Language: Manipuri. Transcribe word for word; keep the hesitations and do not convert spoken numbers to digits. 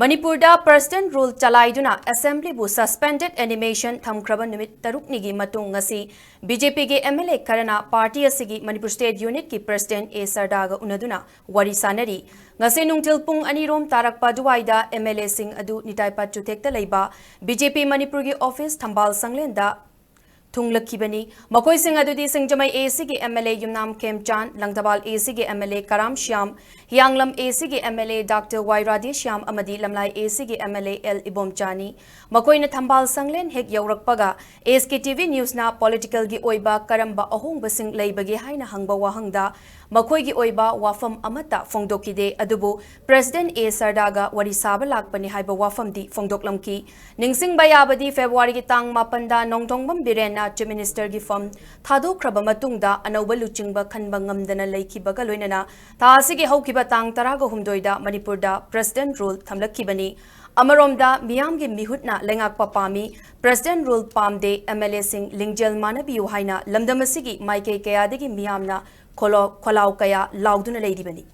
ꯃꯅꯤꯄꯨꯔꯗ President Rule ꯆꯂꯥꯏꯗꯨꯅ Assembly ꯕꯨ Suspended Animation ꯊꯝꯈ꯭ꯔꯕ ꯅꯨꯃꯤꯠ ꯇꯔꯨꯛꯅꯤꯒꯤ ꯃꯇꯨꯡ ꯉꯁꯤ B J P ꯒꯤ M L A ꯈꯔꯅ party ꯑꯁꯤꯒꯤ Manipur State Unit ꯀꯤ President A ꯁꯔꯗꯥꯒ ꯎꯅꯗꯨꯅ ꯋꯥꯔꯤ ꯁꯥꯅꯔꯤ꯫ ꯉꯁꯤ ꯅꯨꯡꯊꯤꯜ ꯄꯨꯡ ꯑꯅꯤ ꯔꯣꯝ ꯇꯥꯔꯛꯄ ꯑꯗꯨꯋꯥꯏꯗ M L A ꯁꯤꯡ ꯑꯗꯨ ꯅꯤꯇꯥꯏ ꯄꯥꯠ ꯆꯨꯊꯦꯛꯇ ꯂꯩꯕ B J P ꯃꯅꯤꯄꯨꯔꯒꯤ office ꯊꯝꯕꯥꯜ ꯁꯪꯂꯦꯟꯗ ꯊꯨꯡꯂꯛꯈꯤꯕꯅꯤ꯫ ꯃꯈꯣꯏꯁꯤꯡ ꯑꯗꯨꯗꯤ ꯁꯤꯡꯖꯃꯩ A C ꯒꯤ M L A Yumnam ꯈꯦꯝꯆꯥꯟ, Langthabal A C ꯒꯤ M L A Karam Shyam, ꯍꯤꯌꯥꯡꯂꯝ A C ꯒꯤ M L A Doctor Y Radheshyam ꯑꯃꯗꯤ ꯂꯝꯂꯥꯏ A C ꯒꯤ M L A L ꯏꯕꯣꯝꯆꯥꯅꯤ꯫ ꯃꯈꯣꯏꯅ ꯊꯝꯕꯥꯜ ꯁꯪꯂꯦꯟ ꯍꯦꯛ ꯌꯧꯔꯛꯄꯒ S K T V News ꯅ political ꯒꯤ ꯑꯣꯏꯕ ꯀꯔꯝꯕ ꯑꯍꯣꯡꯕꯁꯤꯡ ꯂꯩꯕꯒꯦ ꯍꯥꯏꯅ ꯍꯪꯕ ꯋꯥꯍꯪꯗ ꯃꯈꯣꯏꯒꯤ ꯑꯣꯏꯕ ꯋꯥꯐꯝ ꯑꯃꯠꯇ ꯐꯣꯡꯗꯣꯛꯈꯤꯗꯦ, ꯑꯗꯨꯕꯨ President A ꯁꯔꯗꯥꯒ ꯋꯥꯔꯤ ꯁꯥꯕ ꯂꯥꯛꯄꯅꯤ ꯍꯥꯏꯕ ꯋꯥꯐꯝꯗꯤ ꯐꯣꯡꯗꯣꯛꯂꯝꯈꯤ꯫ ꯅꯤꯡꯁꯤꯡꯕ ꯌꯥꯕꯗꯤ February ꯒꯤ ꯇꯥꯡ ꯃꯥꯄꯟꯗ ꯅꯣꯡꯊꯣꯡꯕꯝ ꯕꯤꯔꯦꯟꯅ Chief Minister ꯒꯤ ꯐꯝ ꯊꯥꯗꯣꯛꯈ꯭ꯔꯕ ꯃꯇꯨꯡꯗ ꯑꯅꯧꯕ ꯂꯨꯆꯤꯡꯕ ꯈꯟꯕ ꯉꯝꯗꯅ ꯂꯩꯈꯤꯕꯒ ꯂꯣꯏꯅꯅ ꯊꯥ ꯑꯁꯤꯒꯤ ꯍꯧꯈꯤꯕ ꯇꯥꯡ ꯇꯔꯥꯒ ꯍꯨꯝꯗꯣꯏꯗ ꯃꯅꯤꯄꯨꯔꯗ President Rule ꯊꯝꯂꯛꯈꯤꯕꯅꯤ꯫ ꯑꯃꯔꯣꯝꯗ ꯃꯤꯌꯥꯝꯒꯤ ꯃꯤꯍꯨꯠꯅ ꯂꯩꯉꯥꯛꯄ ꯄꯥꯝꯃꯤ, President Rule ꯄꯥꯝꯗꯦ, M L A ꯁꯤꯡ ꯂꯤꯡꯖꯦꯜ ꯃꯥꯟꯅꯕꯤꯌꯨ ꯍꯥꯏꯅ ꯂꯝꯗꯝ ꯑꯁꯤꯒꯤ ꯃꯥꯏꯀꯩ ꯀꯌꯥꯗꯒꯤ ꯃꯤꯌꯥꯝꯅ ꯈꯣꯂꯣ-, ꯈꯣꯜꯂꯥꯎ ꯀꯌꯥ ꯂꯥꯎꯗꯨꯅ ꯂꯩꯔꯤꯕꯅꯤ꯫